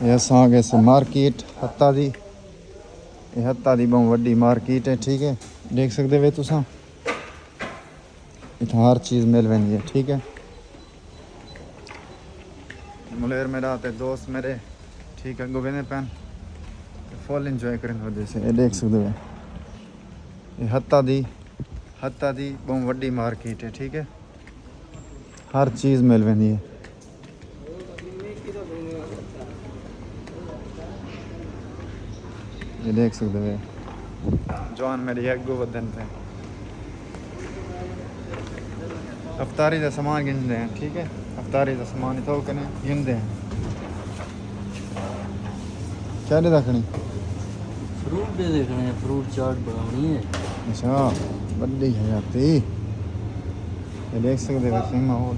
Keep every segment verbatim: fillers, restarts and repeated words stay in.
یہ اساں آ گئے سے مارکیٹ حتی دی۔ یہ حتی دی بہت وڈی مارکیٹ ہے، ٹھیک ہے، دیکھ سکتے وے تساں۔ اتھاں ہر چیز مل ویندی ہے، ٹھیک ہے۔ ملیر میرا تے دوست میرے، ٹھیک ہے، اگوں ویندے پین، فل انجوائے کرن ودے سے۔ یہ دیکھ سکتے ہو، یہ حتی دی، حتی دی بہت وڈی مارکیٹ ہے، ٹھیک ہے، ہر چیز مل ویندی ہے۔ یہ دیکھ سکتے ہو، جوان میرے اگوں ودن پے۔ افطاری دا سامان گھندے ہیں، ٹھیک ہے، افطاری دا سامان اتھوں کنے گھندے ہیں۔ کیا دے دکھنی؟ فروٹ دے دیکھنے ہیں، فروٹ چاٹ بنانی ہے۔ اچھا، بڑی حیاتی۔ یہ دیکھ سکتے ہو، صحیح ماحول۔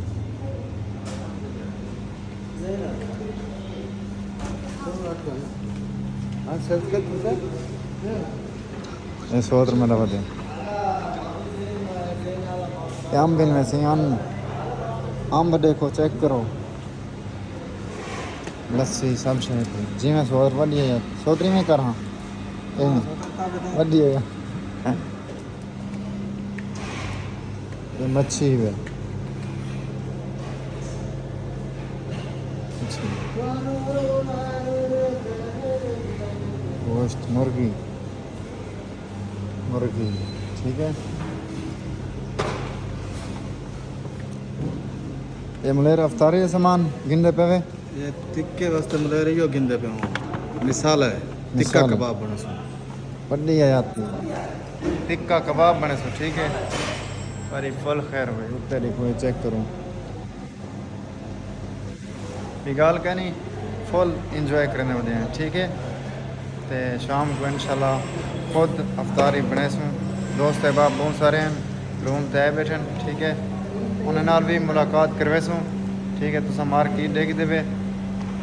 ہاں، سبزی کا جوس ہے؟ یہ سو روپے میں دوا دیں۔ یہ امب ان میں سے ان، امب دیکھو، چیک کرو۔ لسی سب شے تے۔ جی میں سو روپے لیے یار۔ سو تری میں کر ہاں۔ یہ نہیں۔ ودی ہے۔ یہ مچھی ہے۔ مچھی۔ گوشت مرغی۔ مرغی، ٹھیک ہے۔ یہ ملیر افطاری دا سامان گھندے پے وے؟ یہ ٹکے واسطے ملیر ایہو گھندے پے ہوں۔ مثال ہے، ٹکا مثال ہے۔ کباب بنے سو۔ وڈی حیاتی۔ ٹکا کباب بنے سو، ٹھیک ہے۔ پر یہ فل خیر ہوئے، اتنے دیکھو، یہ چیک کرو۔ بھی ڳالھ کائنی، فل انجوائے کریندے ودے ہیں، ٹھیک ہے۔ تے شام کو انشاءاللہ خود افطاری بݨیسوں۔ دوست احباب بہت سارے ہیں، روم تے آئے بیٹھے ہیں، ٹھیک ہے۔ انہاں نال بھی ملاقات کرویسوں، ٹھیک ہے۔ تساں مارکیٹ ݙیکھدے پے،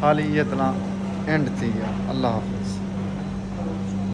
حالی یہ تلاں اینڈ تھی ڳیا۔ اللہ حافظ۔